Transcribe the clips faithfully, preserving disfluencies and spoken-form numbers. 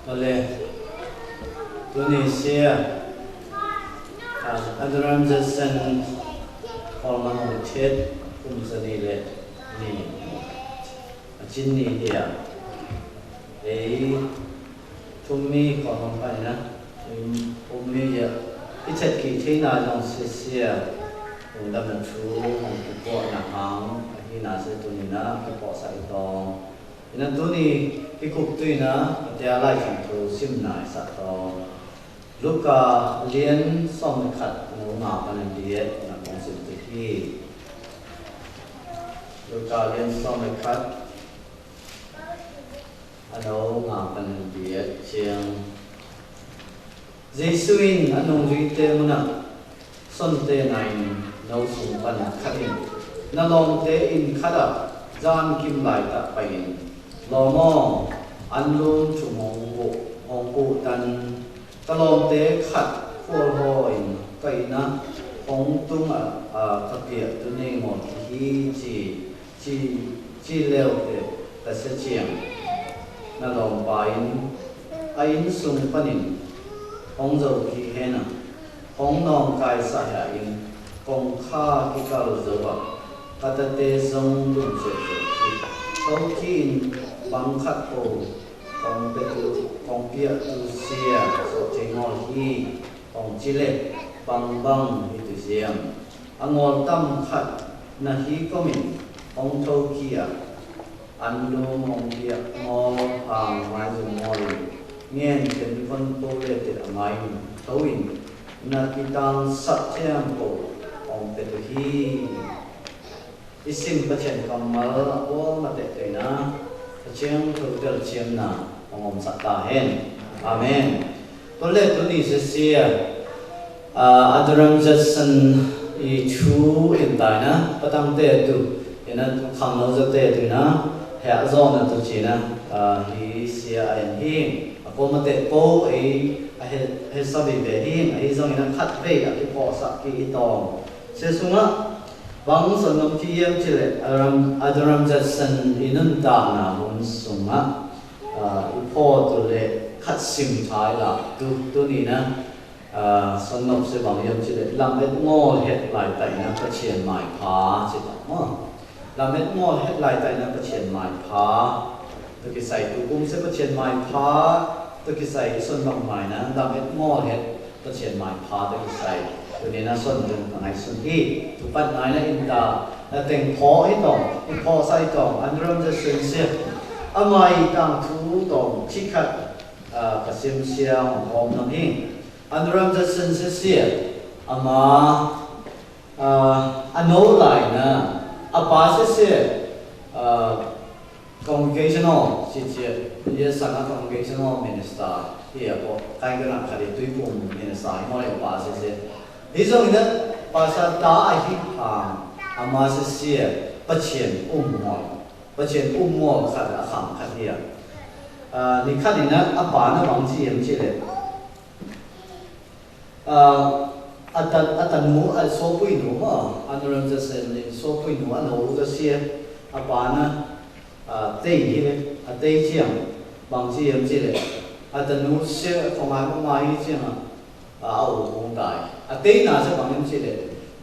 Tole, tuni sia, a, Adoniram Judson, kol ma nong chet, kum sani le, ni, a chin ni dia. Ei, tumi kol ma pa na, um, umi ya, i chet ki thina jong sia sia, um, dam na chu, um, ki po na hang, a ki na se tuni na, ki po sa i tong. Ina tuni i kuk tui na, a tia lai chang tu sim na i sa to. Luka lien som khat, a nô nga pan lien diet, na kong sim tu hi. Luka lien som khat, a nô nga pan lien diet, chiang. Yêsu in a nông djuite mŭn a, Sônte nain nô sung pan khat in, na lôngte in khat a, jan kim lai tah pai in, Lômô, ăn lŭm chum hong kŭ, hong kŭ tan, ta lôngte khat khuôl hô in, ka in a hong tung a, a, ka piah tu ni ngôl ki hi chi, chi, chi leo te ta se chiang. Na lômpa in, a in sung pan in, hong zô ki hên a, hong nong kai sa hia in, kong kha ki kal zô a, ka ta te zong lŭm se zô ki. Thâu ki in, bang khat kô, kong piah tu, kong piah tu sia, so che ngôl hi, kong chi le, bang bang hi tu siam. A ngôl tam khat, na hi kô min, hong thâu ki a, ăn lŭm hong piah ngôl, hang mai zung ngôl, ngen ten kon tô le te a mai, thâu in, na ki tang sat thiam kô, hong piah tu hi. I sim Pachên kammal a kô ma te te na, Pachên thâu tel chiam na, hong ôm sat ta hên. Amen. Tole tuni se sia, a, Adoniram Judson i chu in tai na, patang te tu, ina khang nô za te tu na, hia zô na tu chi na, a, hi sia a in hi, a kô ma te kô, ei, a he, he sa bi be hi, a hi zong ina khat be, a ki pô sa ki i tong. Se sung a, Bang sŏn nôm ti yem chi lĕ, Adoniram, Adoniram Judson i nuntak na hun sung a, a, i pho tu lĕ khat sim thai la, tu, tu ni na, a, sŏn nôm se bang yem chi lĕ, lam et ngol het lai tai na Pachên mai pha, chi ta ma. Lam et ngol het lai tai na Pachên mai pha, tu ki sai tu kum se Pachên mai pha, tu ki sai sŏn bang mai na, lam et ngol het, Pachên mai pha ta ki sai. Tu ni na sŏn tŭ na ngai sŭn hi. Tu pat nai na in ta, na teng pho hi tong, i pho sai tong, Adoniram Judson se. Ama i tang tu tong, chi khat, a, ka sim sia hong hom nong hi. Adoniram Judson se se. Ama, a, a nô lai na, a pa se se, a, Congregational, chi chi, yê sanga congregational minister, hi a pô, kai gana kari tui pum minister, hi mô lê pa se se. Hi zong ina, pa sa ta a hi pang, ama se se, Pachên um mol. Pachên um mol khat a khang khat hi a. A, ni khat ina, a pa na bang chi yem chi lê. A, a ta, a ta nu, a sô pui nu ma, Adoniram Judson ni sô pui nu, a nô ta se, a pa na, a, tei hi lê, a tei chiang, bang chi yem chi lê, a ta nu se, khong ai ma ma hi chiang a, a, a u kong tai. A tei na se bang yem chi lê,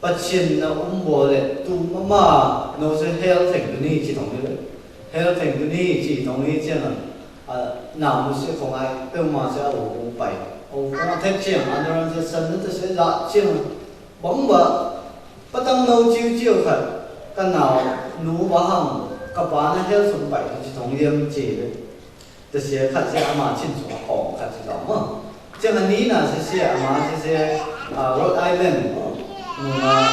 Pachên na um bo lê, tu ma ma, nô se hell theng tu ni chi tong hi lê. Hell theng tu ni chi tong hi chiang a, a, nau nu se khong ai, peu ma se a u kong pai. A u kong a thek chiang, Adoniram Judson na ta se za chiang. Bang ba, patang nô chiu chiu khat, ka nau nu ba hang, ka pa na hell sung pai, chi tong yem chi lê. Ta se khat se ama chin sung a kong khat chi tong ma. Chiang a ni na se se ama se se, a, Rhode Island, nu na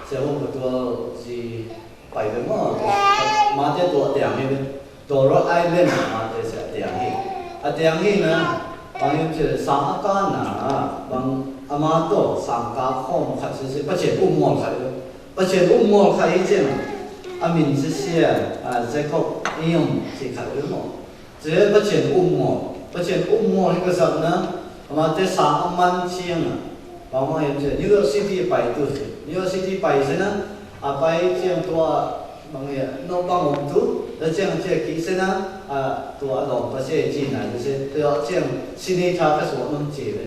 se hung ka tual chi Pai bê mô, ma te tuh a tiang hi bê. Tuh Rhode Island ma te se a tiang hi. A tiang hi na, bang yom chi lê sang a ka na, bang ama tuh sang ka khom khat se se, Pachên um mol khat bê. Pachên um mol khat hi chen, a min se se, a, Jacob Iom se khat bê mô. Chen Pachên um mol. Pachên um mol hi ka sap na, ama te sang a man chiang a. Bang ma yom chi lê, New York City pai tu se. New York City pai se na, a pai chiang tuh a, Bang ye, no bang ôm tu, da jeng jek ki sena, a, tua dong pa se ji na, da se, tua jeng sini ta ka so nung ji le.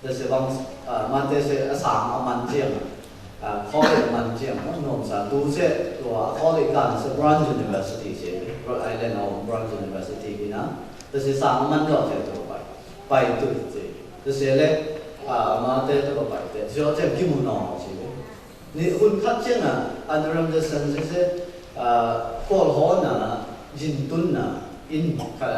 Da se bang, a, man te se a sang a man jeng, a, college man jeng, no, no sa, tu se, tua college kan se Brown University se, Rhode Island a Brown University ki na, da se sang a man yo se tu bai, bai tu se, da se le, a, ma te tu bai te, se yo jeng ki mu no se le. Ni hun khăt jeng a, Andrew Jackson se se, a, kol hon a, jin tun a, in ka,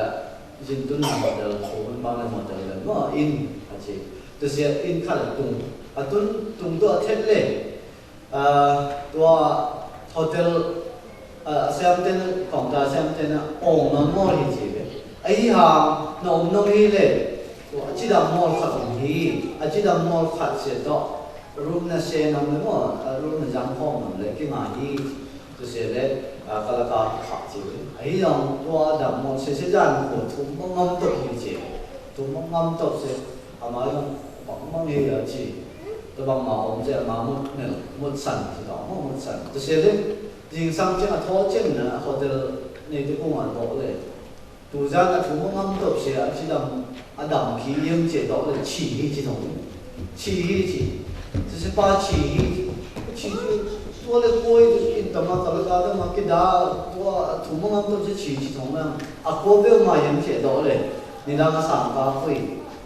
jin tun a hotel, ko hun bang a hotel le, no, in, a ji. Tu se in khăt tung, a tun, tung tu a thet le, a, tua hotel, a, sem ten, kong ta sem ten, ong a mol hi ji be. A hi ha, no, no hi le, tua, a ji dam mol khăt ong hi, a ji dam mol khăt se to. Room na se nong le mo, a, room na jang khong nong le, ki ma hi, tu se le, a, ka la ka kha chi le. A hi yong, tua dam mo, se se jan ko, tum mo ngam tok hi che. Tum mo ngam tok se, a ma yong, bang mo hi ya chi. Tu bang ma om se, ma mut ne, mut san, chi dong mo, mut san. Tu se le, jing sang chen, a tho chen na, hotel ne, tu kung an tok le. Tu jan a tum mông ngăm tôp se a či dăm, a dăm ki yơng či dŏ lĕ či hi či thong. Či hi či. Či si pa či hi či. Či či. Tua lĕ kôi in tơma kơ lĕ ka tơma ki da tua tum mông ngăm tôp se či či thong nang. A kô bêu ma yơng či dŏ lĕ. Ni dang a sang ka kôi.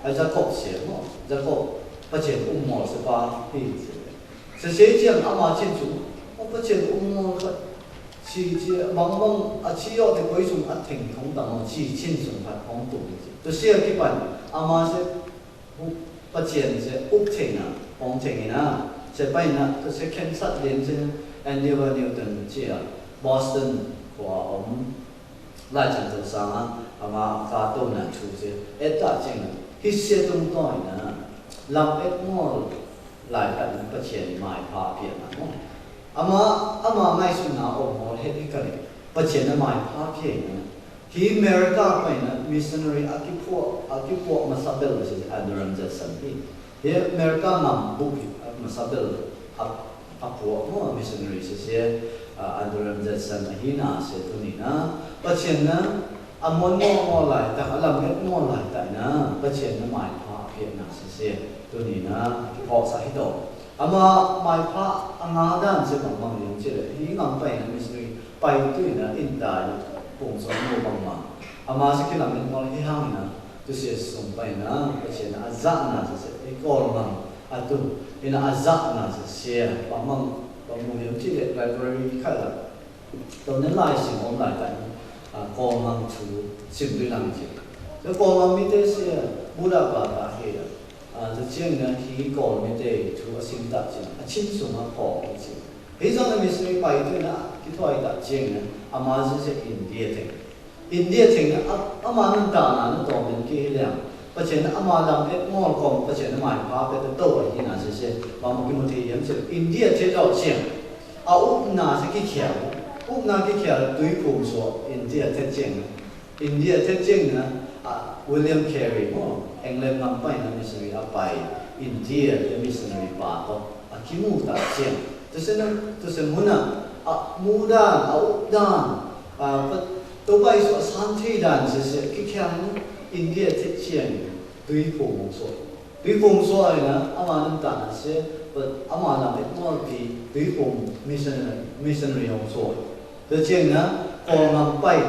A Jakob se mô. Jakob. Pa či um mô se pa hi či. Sesei čiăng ama čin sung, ơ, pơčen ung mol khat. Či, či, bang bang, a či yŏ te koi sung a theng thong tang či čin sung khat hong tung či. Tơ sia ki pan, ama se, bu, pơčen se, uk theng na, hong theng na, se pai na, tơ se khen sat den se, Oliver Newton či a, Boston, kua om, Lai Chang Tôl sang a, ama ka tô na chu se, et ta ching, hih se tung toi na, lam et mol, lai ta na pachien mai pa pia na mo. Ama, ama mai su na o mol het hi kali, pachien na mai pa pia na. Hi America pai na missionary a ki pua, a ki pua ma sabel se Adoniram Judson hi. Hi America ngam buk hi, a, ma sabel a, a pua mo missionary se se, a, Adoniram Judson a hi na se tu ni na. Pachien na, a mon mo mo lai ta, a lam et mo lai ta na. Pachien na mai pa pia na se se tu ni na. Ki pok sa hi to. Ama mai pa a nga dan se bang bang yung chile. Hi ngam pai na missionary. Pai tui na in dai pung so mu bang ma. Ama se ki lam in mol hi hang na. Tu se sung pai na, pachien na a zah na se se. I kol ngam a tu. Ina a zah na se se. Bang bang, bang mu yong chi le library kala. Tau nen lai sim om lai tai. A, kol ngam tu sim tui lang chi. Kol ngam mi te se. Buda ba ta he. A, zah chiang na hi kol mi te tu a sim ta chi. A chin sung a kol chi. Hi zong na missionary pai tui na, ki thoi ta chiang na, ama zi se India theng. India theng na, a, ama năn ta na, na tong den ki hi liang. Pachien na ama lam et mol kong, pachien na mai pa pet to hi na se se, ma mo ki mo the yam se, India the to chiang. A up na se ki khial, up na ki khial, tui phung so, India the chiang na. India the chiang na, a, William Carey mo, England ngam pai na missionary a pai, India the missionary pa to, a ki mu ta chiang. Tơ se na, tơ se mu na, a, mu dan, a, up dan, a, pa, to bai so a san the dan, se se, ki khiang, India the chiang, tui phung so. Tui phung so ai na, ama năn ta na se, pa, ama na pet mo pi, tui phung missionary, missionary hong so. Tơ chiang na, kol ngam pai,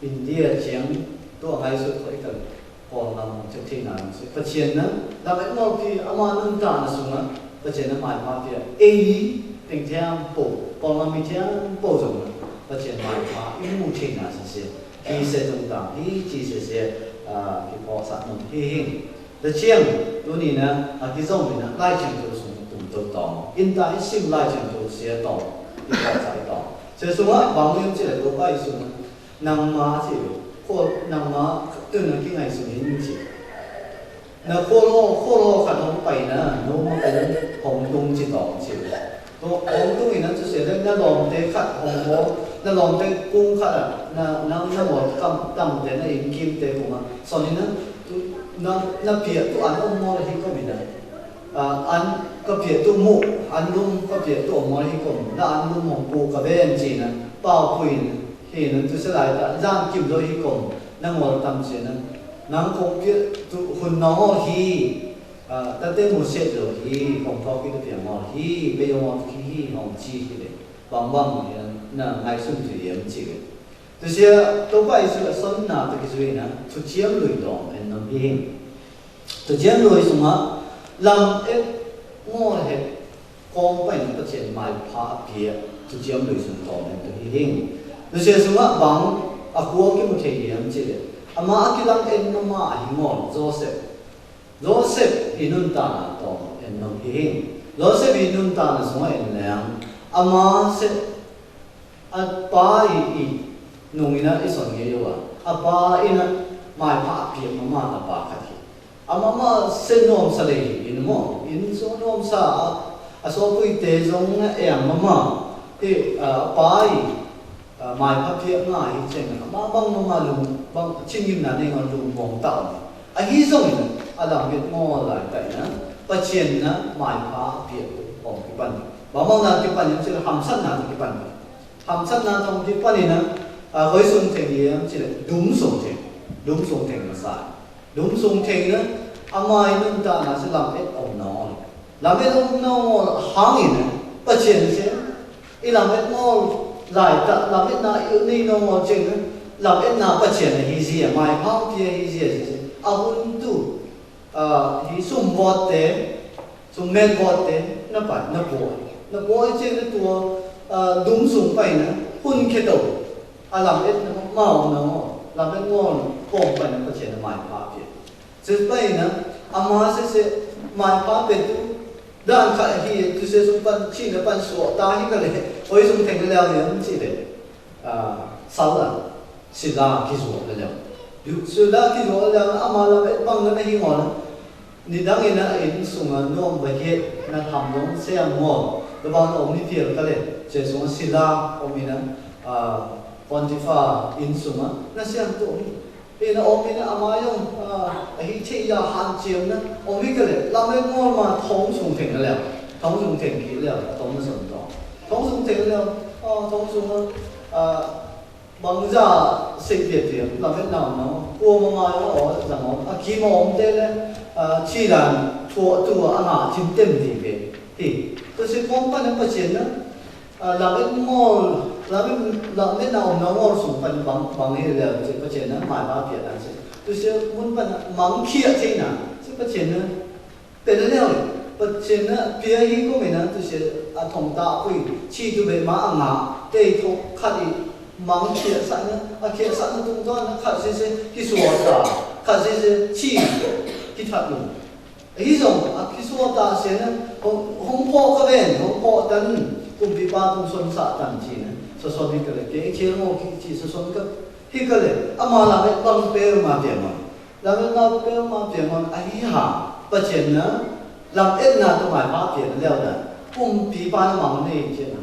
India chiang, tua ngai sut koi kan, kol ngam chak thei na se. Pachien na, lam et mol ki ama năn ta na sung na, pachien na mai pa pia. Ei, teng thiam po, kol ngam mi thiam po zong na, pachien mai pa, i mu thei na se se. Ki se tung tang, i chi se se, a, ki po sa nung, hi hi. Tơ chiang, tu ni na, a ki zong ni na, lai chiang tu sung tung tu tong. In ta i sim lai chiang tu se tong, i po sa i tong. Se sung a, bang yun chi le tu bai sung na. Nang ma chi, kho nang ma, tơ na ki ngai su hin chi. Na kho lo, kho lo kha nong pai na, no ma kong, kong tung chi tong chi. To kong tung in na chu se le, na lom te khat kong mo, na lom te kung khat a, na, na, na mo kam, tam te na in kim te kung a. So ni na, tu, na, na pia tu an om mo la hi ko mi na. A, ăn kapia̱ tŭ mŭ, ăn lŭm kapia̱ tŭ mŭ hi kôm, na ăn lŭm hŏng pô kave en chină, pao pui hi năn tu se lai ta, zan kim dô hi kôm, na ngol tam chină, năn kông pia̱ tŭ hun nô hi, a, ta te mŭ set dô hi, kông thŏk ki ta pia̱ ngol hi, be yong ngol ki hi, hŏng chi hi le, bang bang, na, ngai sun tu yem chi le. Tu sia, tôpa i su a son na, ta ki su na, tu chiam lui dong, en năn hi hing. Tu chiam lui sung a, lam et ngol het, kông pai na ta chien mai pha pia, tu chiam lui sung kông en tu hi hing. Tu sia sung a bang, a kua ki mu thei yem chi le. Ama a ki lam et ma ma a hi ngol, Joseph. Joseph i nun ta na tong en năn hi hing. Joseph i nun ta na sung a en leng. Ama se a pa i, i nung i na i son nge yo a. A pa i na mai pha a piak ma ma ta pa khat hi. Ama ma se nuam sa le hi, i na mo, i na so nuam sa a, a so pui te zong na e ang ma ma. I, a, pa i, a, mai pha piak nga hi cheng na. Ma bang ma ma lung, bang ching im na ne ngon lung bong tao. A hi zong i na, a lam bet mo lai tai na, pa chien na, mai pha piak ong ki pan. Bang bang na ki pan, yam chil ham san na ki pan. Ham sat na tong ki pani na, a, koi sung theng yem chi le, dum sung theng, dum sung theng na sa. Dum sung theng na, ama i nun ta na si lam et ong nô. Lam et ong nô ngol hang i na, pa chien si, i lam et ngol lai ta, lam et na i ni nô ngol cheng na, lam et na pa chien na hi zi, mai phang pia hi zi, zi, zi. A hun tu, a, hi sum bot te, sum met bot te, na pai, na boi. Na boi chê na tua, a, dum sung pai na, hun khe tau. A lam et na, mau na ngo, lam et ngo, kong pai na pa chê na mai pha pia. Chê pai na, ama sese, mai pha pia tu, dan kha hi, tu se sum pan, chi na pan suak, ta hi ka le, oi sum theng le, le, chi le. A, sala, sila ki zuak leleu. Yu, sila ki zuak leleu, ama lam et pang na hi ngol. Nidang i na in sung a nuam ba het, na tham dong se am ngol. Da bang om ni piel ka le, che sung a sila, om i na, a, Potifa in sung a, na se am to ni. I na om i na ama yong, a, a hi che ya han chiem na, om i ka le, lam et ngol ma thong sung theng leleu. Thong sung theng ki leleu, thong na son thong. Thong sung theng leleu, a, thong sung a, a, Bang za sek biet biet, lam et nau nau, kua ma ma ya o, zang o, a ki ma om te le, a, chi lan, tua, tua, a ngă, chim tem di be. Hi, tu si kong pa ne pa chien na, a, lam et ngol, lam et, lam et nau nau ngol sung pa ne bang, bang hi le, si pa chien na, mai ba biet na si. Tu si mun pa na, mang kia si na, si pa chien na. Pia leo, pa chien na, pia hi kô mi na, tu sia, a thong ta pui, chi tu be ma a ngă, te thong khat i, mang khia sa na, a khia sa na tung tuan na, khat si si, ki sua ta, khat si si, chi, ki that lu. Hi zong, a ki sua ta sia na, hong, hong pho ka ven, hong pho tan, kum pi pa kum son sa tan chi na, so son hi ka le, ke, ke mo ki chi, so son ka, hi ka le, a ma la me, bang pe ma pia ma. Lam et nau pia ma pia ngon a hi ha, pa chien na, lam et na tu mai pa pia na leo na, kum pi pa na mang ne chien na.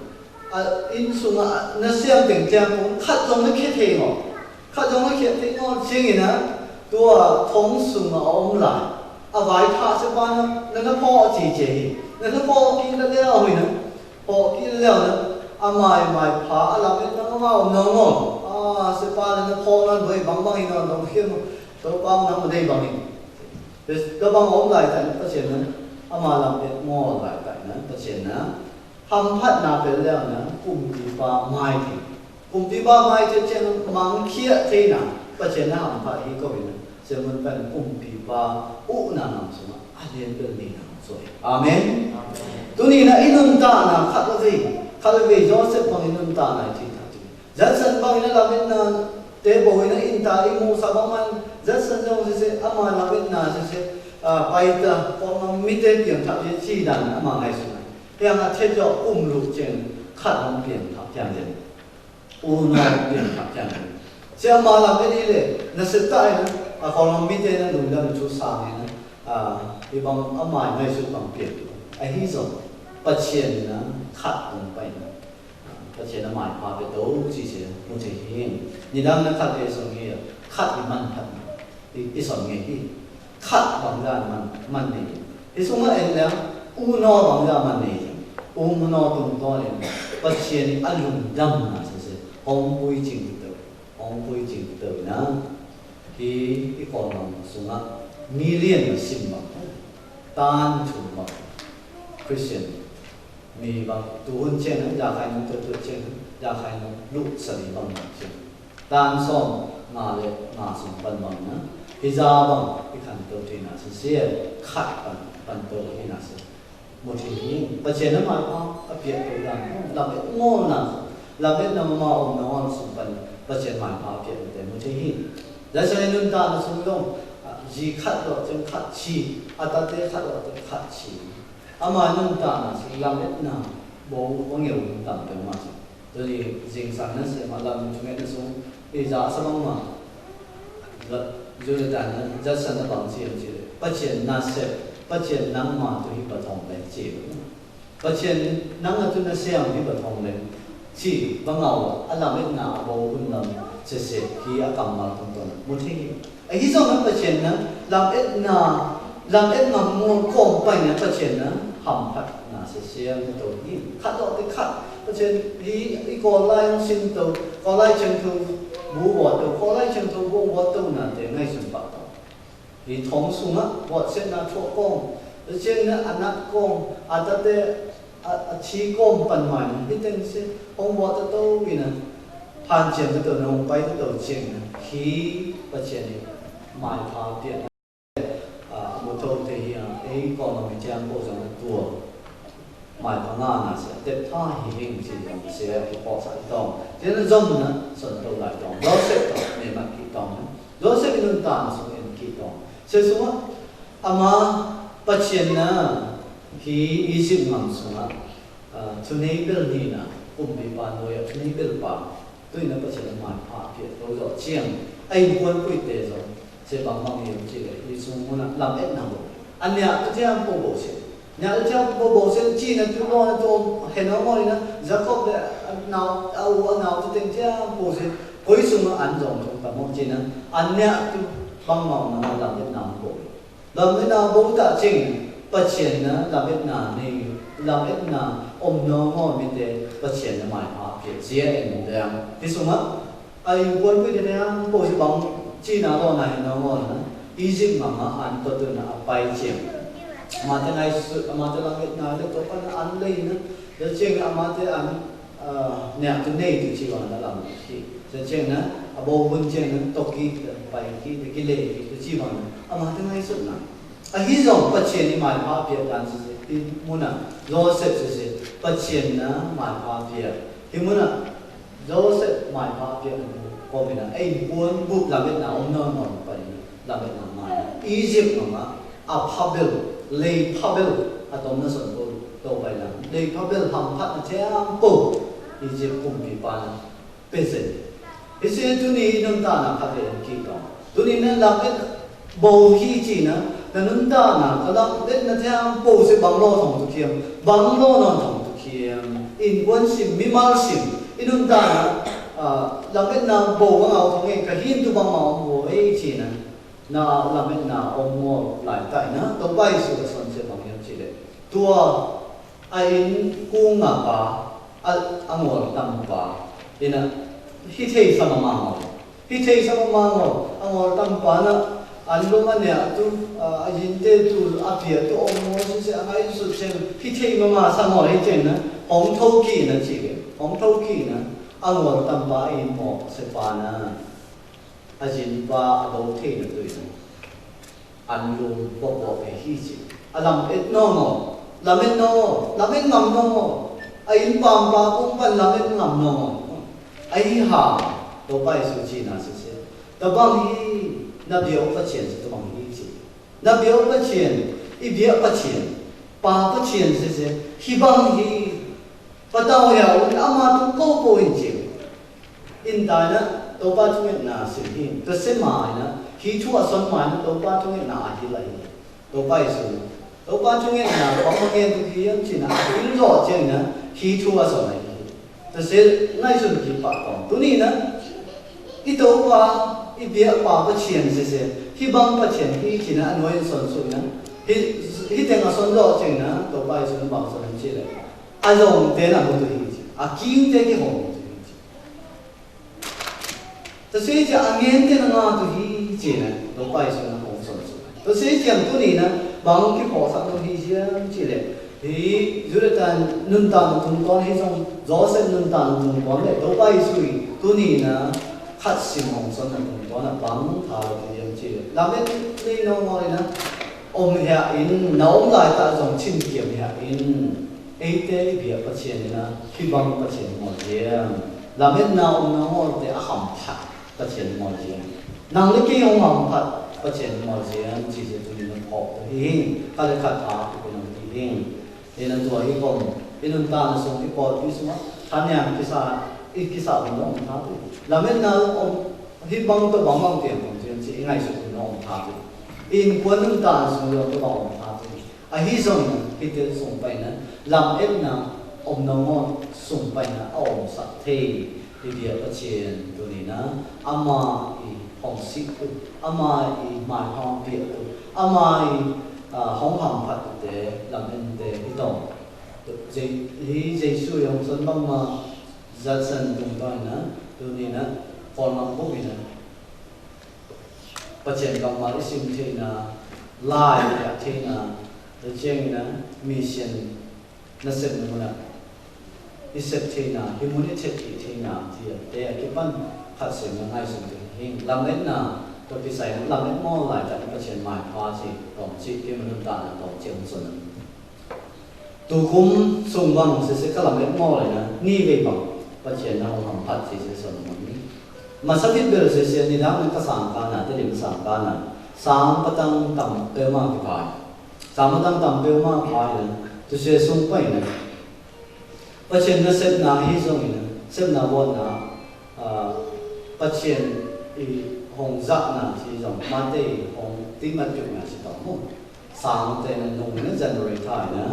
A in sung a, na siam teng tiang kung, khat zong na khie thei ngo. Khat zong na khie thei ngo, ching i na, tua thong sung a om lai. A vai tha se pa na, na na pho chi che hi. Na na pho ki na leo hui na. Pho ki leo na, a mai, mai pha, a lam et na ma ma om nô ngo. A, se pa na na pho na bơi bang bang i na dong khiem, to pa na ma dei bang i. Bes, to bang om lai ta na, pa chien na, a ma lam et ngo lai ta na, pa chien na. Ham phat na pe leo na, kum pi pa mai ti. Kum pi pa mai ti chien mang khia te na, pa chien na ham phat hi ko na. Sermon pen kum pi pa u na ngam suma, a lien pen ni ngam soi. Amen. Amen. Tuni na i nun ta na khat la vei, khat la vei Joseph bang i nun ta na i ti ta ti. Judson bang i na lam et na te bo i na in ta i mu sa bang man, Judson jong se se, ama lam et na se se, a, pai ta, kong na mi te piang ta ye chi dan, ama ngai suma. Piang a te jo kum lu chien, khat bang piang ta piang ye. U nô piang kha kiang. Sia ma lam et i le, na se ta i na, a kong lam mi te na, lum lam chu sa i na, a, i bang a mai mai su bang piang. A hi zong, pa chien na, khat bang pai na. Pa chien na mai pa pe to, chi se, mu che hi. Ni dang na khat pe song hi, khat i man khat. I, i son nge hi. Khat bang dan man, man ni. Hi sung a en leng, u no bang ya man ne, u no tung to leng, Pasian a lŭng dam na sese, hong pui ching tơ, hong pui ching tơ na. Hi, i kon bang sung a, million na sim bang, tan thum bang, Christian. Mi bang, tu hun chen, ya khai nung tu tu chen, ya khai nung lu sa li bang bang chen. Tan som, nga le, nga som bang bang na. Hi za bang, i khan tu ti na, si si, khat bang, bang tu hi na si. Mu ti hi, Pasian na mai pa, a piet tu dan, la bet mo na, la bet na ma om na wan sum bang, Pasian mai pa, a piet tu mu ti hi. Da sa nun ta na sum dong, ji khat lo, chen khat chi, a ta te khat lo, chen khat chi. Ama nun ta na si lam et na, bo wang yau tam pe ma si. Tui jing sang na si ma lam tu ngen na sung, i za sa bang ma. Lu ta na, za sa na bang si yau si le. Pasian na se, Pasian nang ma tu hi pa tong le si. Pasian nang a tu na se ang hi pa tong le. Si, bang au, a lam et na, bo un lam, se se, hi a kam ma tong tong. Mu ti hi. A hi zong na Pasian na, lam et na, lam et na mô kôm pai na Pasian na, ham phat na se se na to hi. Khat lo te khat, Pasian hi, i ko lai sin to, ko lai chen to, bu wo to, ko lai chen to, bu wo to na te ngai sun pa to. Hi thong sung a, wo se na to kôm, Pasian na a na kôm, a ta te, a, a chi kôm pan mai na, hi ten se, hong wo to to wi na, pan chen to to na, hong pai to to chen na, hi Pasian hi, mai pha pia. A, mu thâu te hi a, ei, kô ma mi chiang kô zong tua. Mai pa nga na se, tep tha hi hing chi zong se, ki pô sa i tong. Te na zong na, son thâu lai tong. Joseph tong, me mat ki tong na. Joseph i nun ta na sung en ki tong. Se sung a, ama, Pasian na, hi Egypt ngam sung a. A, thunei bel ni na, kum bi pa no ya, thunei bel pa. Tui na Pasian na mai pha pia, to zong chiang. Ai kuan pui te zong. Se bang bang yau chi le, Yêsu mô na lam et na bo. An nia tu chiang pô bo se. Nia tu chiang pô bo se, chi na tu lo na tu, he na ngoi na, Jakob le, nau, au, nau tu teng chiang pô se. Koi sung an zong tu ta mô chi na, an nia tu bang bang na lam et na bo. Lam et na bo ta ching, Pasian na, lam et na ni, lam et na, om no ngo mi te, Pasian na mai pha pia, zia en dang. Ti sung a, Ai, kuan pui te nang, pô si bang, chi na lo na, he na ngô na. Egypt ma ma an to tu na a pai chiang. Ma te ngai su, ma te lam et na, le to pa na an le na. Le chiang a ma te an, a, ne tu nei tu chi wa na lam ki. Le chiang na, a bo bun chiang na, to ki, te pai ki, te ki le ki, te chi wa na. A ma te ngai su na. A hi zong Pasian i mai pha pia dan si si. Hi mu na, Joseph si si. Pasian na mai pha pia. Hi mu na, Joseph mai pha pia ko mi na, ei, kuan bu lam et na, om no no, pai na, lam et na mai. Egypt ma ma, a pha bel, lei pha bel, a tom na son ko, to pai na. Lei pha bel, ham phat na chiang pô, Egypt kum pi pa na, pezen. Hi si tu ni nun ta na kha pe ki to. Tu ni na lam et Bo hi chi na, na nun ta na, ka lam et na thiang bo se bang lo thong tu khiêm, bang lo non thong tu khiêm, in kuan sim, mi mal sim, i nun ta na, a, lam et na bo bang au thong e, ka hin tu bang ma ong bo e chi na, na lam et na ong mo lai tai na, to bai su ka son se bang yam chi le. Tua, a in kung a pa, a, a ngol tam pa, ina, hi thei sa ma ma ngol. Hi thei sa ma ma ngol, a ngol tam pa na, a lum a nea tu, a, a yin te tu, a pia tu, ong mo si se, a ngai su chen, hi thei ma ma sa ngol hi chen na, ong thâu ki na chi ke, ong thâu ki na, a ngol tam pa a yin mo se pa na, a yin pa a dâu thei na tu na. An lum bok bok e hi chi. A lam et nong o. Lam et nong o. Lam et ngam nong o. A in pam pa kung pan lam et ngam nong o. A hi ha. To pai su chi na si se. Ta bang hi na biau pa chien se ta bang hi chi. Na biau pa chien. I biau pa chien. Pa pa chien si se. Hi bang hi. Patau hia un ama tu kô pô in chim. In tai na, Topa thunget na sim hin. Tase mai na, hi thu a son mai na, Topa thunget na a hi lai. Topa i sun. Topa thunget na, kong ma ngen tu hi yam chin na, a hi lo chen na, hi thu a son lai. Tase ngai sun ki pa kong. Tu ni na, i Topa, i bia pa pa chien se se, hi bang pa chien hi chin na, a noi son su na. Hih, hih teng a son dŏ cheng na, Tôpa Yêsu na bang son chile. A yong te na mô tu hi chi. A king te ki hong tu hi chi. Tase chi a ngen te na ngă tu hi chi na, Tôpa Yêsu na hong son su. Tase chi ang tu ni na, bang ki pô sa tu hi chi ang chi le. Hi, Yuđa ta nun ta na tung ton hi song, Yôsep nun ta na tung ton le, Tôpa Yêsu hi, tu ni na, khăt sim hong son na tung ton na, bang ta le tu yem chi le. Lam et ni nô mô le na, Ôm hia in, na ôm lai ta zong chim kiam hia in. Ê te i bia Pachien na, hi bang Pachien mô yem. Lam et na ôm na ngol te a kham phat Pachien mô yem. Nang le ki ôm kham phat Pachien mô yem, chi se tu ni na phok tu hi hing. Ka le khat a tu na hi hing. Ê na tua hi kôm, i nun ta na sung i pô pi sung a, tha niang kisa, i kisa ôm na ôm tha tu. Lam et na ôm, hi bang tu bang bang tiang ôm tiang chi, i ngai sung ôm na ôm tha tu. In kuan nun ta na sung yong tu bang ôm tha tu. A hi zong, hi te sung pai na, lam et na, ôm na ngol, sung pai na, a ôm sak thei, hi bia Pachien tu ni na, ama i hong sik tu, ama i mai hong pia tu, ama i, a, hong ham phat tu te, lam et te, hi tong. Hi Yêsu yong son bang ma, zat san tung tong na, tu ni na, kol ngam buk ni na. Pachien kau ma i sim thei na, lai ya thei na, le chiang na, mission na sem na muna. I sem thei na, hi mun i thei thei na, tia, te a kipan, khat sem na ngai sem thei, hing, lam et na, to ki sai, lam et mô lai, ta Pachien mai, pa chi, tong chi, ki mun ta na, tong chi, mun sun na. Tu kum sung wang sese ka lam et mô le na, ni wei bang, Pachien na hong ham phat sese son mô ni. Masa thit bel sese ni dang ka sang ka na, te lim sang ka na, sang patang tam peu ma ki pai. Sang patang tam peu ma pai na, tu se sung pai na. Pachien na sep na hi zong na, sep na won na, a, Pachien i hong zak na hi zong, ma te hong ti mat juk na si tong mô. Sang te na nung na January thai na,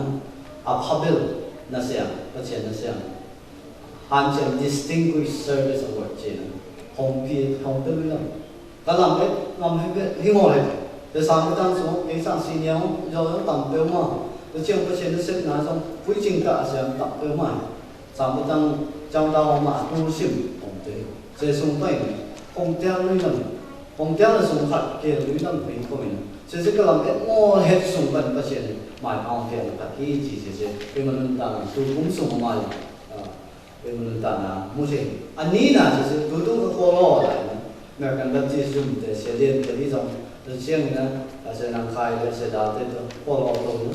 a phabil na siang, Pachien na siang. Han Chiang Distinguished Service Award chi na. Hong pi, hong pi lui lam. Ka lam et, lam het, hi ngol het. Te sang tang sung, e sang si niang, yo yo tam peu ma. Te chiang Pachien na sep na sung, pui ching ta siang tam peu ma. Sang bơ tăng chang ta hong mă tu sim hong te. Sê sung pai hong tiang lui lăng. Hong tiang la sung khăt kê lui lăng pai kô min. Sê sê ka lam et mô het sung pai Pachien mai hong tiang khăt ki chi sê sê. Pai ma nun ta tu kum sung mai. Pai ma nun ta na mu sê. Ani na sê sê tu tu ka kô lo lai na. American Baptist yum te sê dien te hi zong. Te chiang na. Sê nang khai te sê da te tu kô lo tu.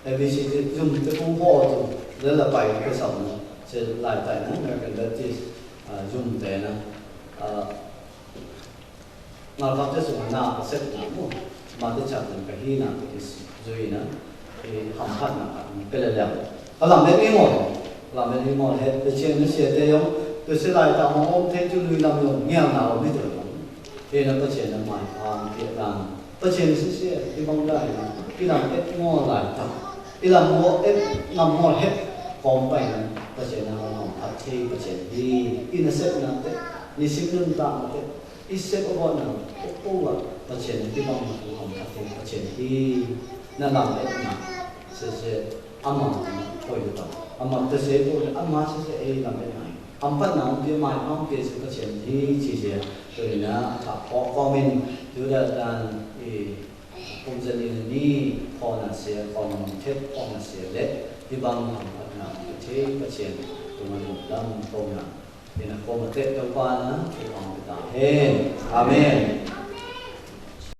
A B C te yum te kung kô tu, lĕ la pai kê sŏng na, sê lai tai na, American Baptist, a, yum te na, a, ngal kap te sung na, ka sep na mo, ma te chak na, ka hi na, ka hi zui na, i ham phat na, ka pele leo. Ka lam et i ngol, lam et i ngol, het, te chiang na sê te yong, te sê lai ta hong om, te tu lui lam yong, ngiao na om, mi te yong. Te na Pachien na mai, am, pia lang. Pachien sisi, i bang dai, i lam et ngol lai ta. I lam ngol et, ngam ngol het, kong pai na, Pachien na ngam ngol phat thei, Pachien hi, i na sep na te, ni sim nun ta na te, i sep a bo na, o, o wa, Pachien na, i bang na ngam phat thei, Pachien hi, na lam et na, sisi, ama, na, poi ta, ama te se ko, ama sisi, e lam et na. Am phat na, am pia mai, am pia sisi, Pachien hi, sisi, to na, ta, ko, ko min, tu da dan, i, Kum zan i ni khô na sia, khô na mong thet, khô na sia lĕ, i bang hang phat na, i the Pachien, tu ma lu lam khô na. I na khô ma thet tau pa na, i bang pita hen. Amen.